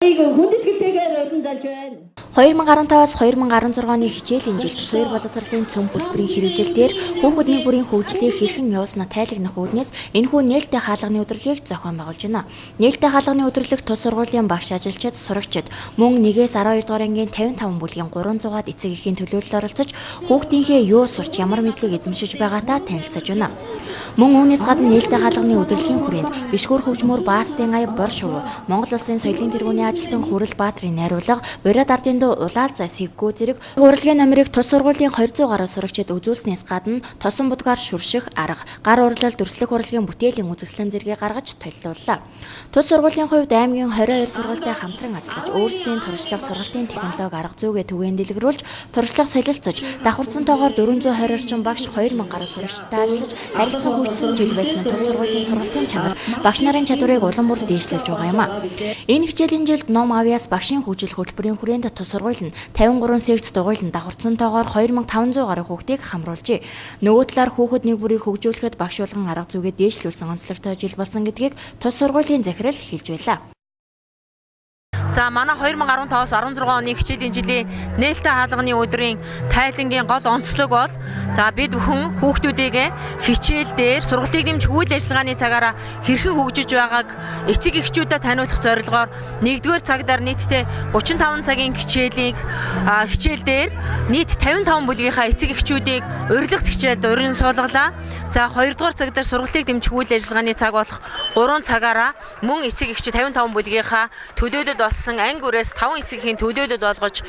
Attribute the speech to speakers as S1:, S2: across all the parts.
S1: Хүндэтгэлтэйгээр уран залж байна.
S2: 2015-аас 2016 оны хичээлийн жилд суурь боловсролын цөм хөтөлбөрийн хэрэгжил дээр хүүхэд нэг бүрийн хөгжлийг хэрхэн явуулснаа тайлагнах үүднээс энэхүү нээлттэй хаалганы өдөрлөгийг зохион байгуулж байна. Нээлттэй хаалганы өдөрлөг тус сургуулийн багш ажилчид, сурагчид мөн 1-ээс 12 дугаар ангийн 55 бүлгийн 300-аад эцэг эхийн төлөөлөл оролцож хүүхдийнхээ юу сурч ямар мэдлэг эзэмшиж байгаатай танилцаж байна. Мөн үүнээс гадна нээлттэй хаалганы өдөрлөгийн хүрээнд Бишгүүр хөгжмөр Баастын ая бор шувуу, Монгол улсын соёлын тэргүүний ажилтан Хүрэл Баатрын найруулга, Бурайд ардын дуу Улаал зай сэггүү зэрэг урлагийн номерыг тус сургуулийн 200 гаруй сурагчид үзүүлснээс гадна тосон будгаар шүрших арга, гар урлал, дүрслэх урлагийн бүтээлийн үзэсгэлэн зэргийг гаргаж толилууллаа. Тус сургуулийн хувьд аймгийн 22 сургуультай хамтран ажиллаж өөрсдийн туршлага, сургалтын технологи арга зүйгээ түгээн дэлгэрүүлж, туршлага солилцож, давхарцсан тоогоор 420 орчим багш 2000 гаруй сурагчтай ажиллаж харилцан хөгжсөн жил байсан нь тус сургуулийн сургалтын чанар, багш нарын чадварыг улам бүр дээшлүүлж байгаа юм а. Энэ хичээлийн жилд Ном Авиас багшийн хөгжил хөтөлбөрийн хүрээнд тус сургууль нь 53 секц дугуйлан давхарцсан тоогоор 2500 гаруй хүүхдийг хамруулжээ. Нөгөө талаар хүүхэд нэг бүрийг хөгжүүлэхэд багш болгон арга зүгээ дээшлүүлсэн онцлогтой жил болсон гэдгийг тус сургуулийн захирал хэлж байлаа.
S3: За манай 2015-аас 16 оны хичээлийн жилийн нээлттэй хаалганы өдрийн тайлангийн гол онцлог бол за бид бүхэн хүүхдүүдийг хичээл дээр сургалтыг дэмжих үйл ажиллагааны цагаараа хэрхэн хөгжиж байгааг эцэг эхчүүдэд таниулах зорилгоор 1-р цагдаар нийтдээ 35 цагийн хичээлийг хичээл дээр нийт 55 бүлгийнхаа эцэг эхчүүдийг урилгат хичээлд урин суулгалаа. За 2-р цаг дээр сургалтыг дэмжих үйл ажиллагааны цаг болох 3 цагаараа мөн эцэг эхчүүд 55 бүлгийнхаа төлөөлөл болсон анги үрээс 5 эцэг эхийн төлөөлөл болгож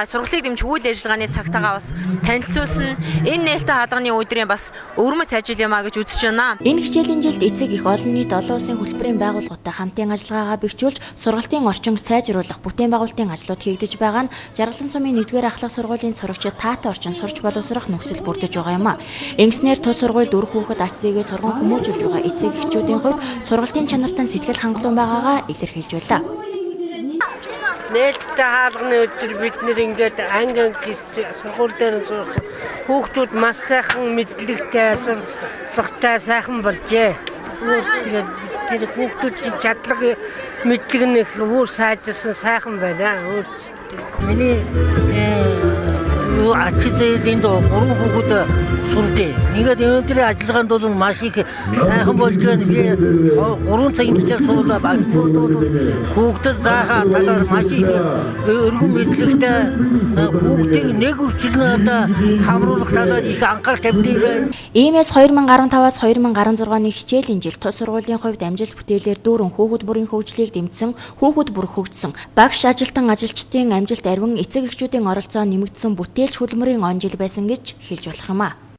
S3: сургалтыг дэмжих үйл ажиллагааны цагтаагаа бас танилцуулсан. Энэ нээлттэй хаалганы өдрийн бас өвөрмөц ажил юм а гэж үзэж байна.
S2: Энэ хичээлийн жилд эцэг их олон нийт олон улсын хөтөлбөрийн байгууллагуудтай хамтын ажиллагаагаа бэхжүүлж сургалтын орчин сайжруулах бүтээн байгуулалтын ажлууд хийгдэж байгаа нь Жаргалан сумын 1-р ахлах сургуулийн сурагчид таатай орчин сурч боловсрох нөхцөл бүрдэж байгаа юм а. Ингэснээр тус сургуульд үр хүүхэд ач зээгээ сурган хүмүүжүүлж байгаа эцэг эхчүүдийн хувьд сургалтын чанартай сэтгэл хангалуун байгаагаа илэрхийлж байлаа.
S4: Нээлттэй хаалганы өдөр бид нэр ингээд анги анги сургууль дээр нь суусан хүүхдүүд маш сайхан мэдлэгтэй, сурлагатай сайхан болжээ. Өөр тэгээд тэр хүүхдүүдийн чадлага мэдлэг нь их өөр сайжирсан сайхан байна. Өөр
S5: миний юу ач зээл энд 3 хүүхэд сурдээ. Ингээд өнөөдрийн ажиллагаанд бол маш их сайхан болж байна. Би 3 цагийн хичээл суулаа багшууд бол хүүхдэд заахаа талаар маш их өргөн мэдлэгтэй хүүхдийг нэг үрчлэн одоо хамруулах талаар их анхаарал тавьдаг байна.
S2: Иймээс 2015-аас 2016 оны хичээлийн жил тус сургуулийн хувьд амжилт бүтээлээр дүүрэн хүүхэд бүрийн хөгжлийг дэмжсэн, хүүхэд бүр хөгжсөн, багш ажилтан ажилчдын амжилт ариван эцэг эхчүүдийн оролцоо нэмэгдсэн бүтээлч хөдөлмөрийн он жил байсан гэж хэлж болох юм а.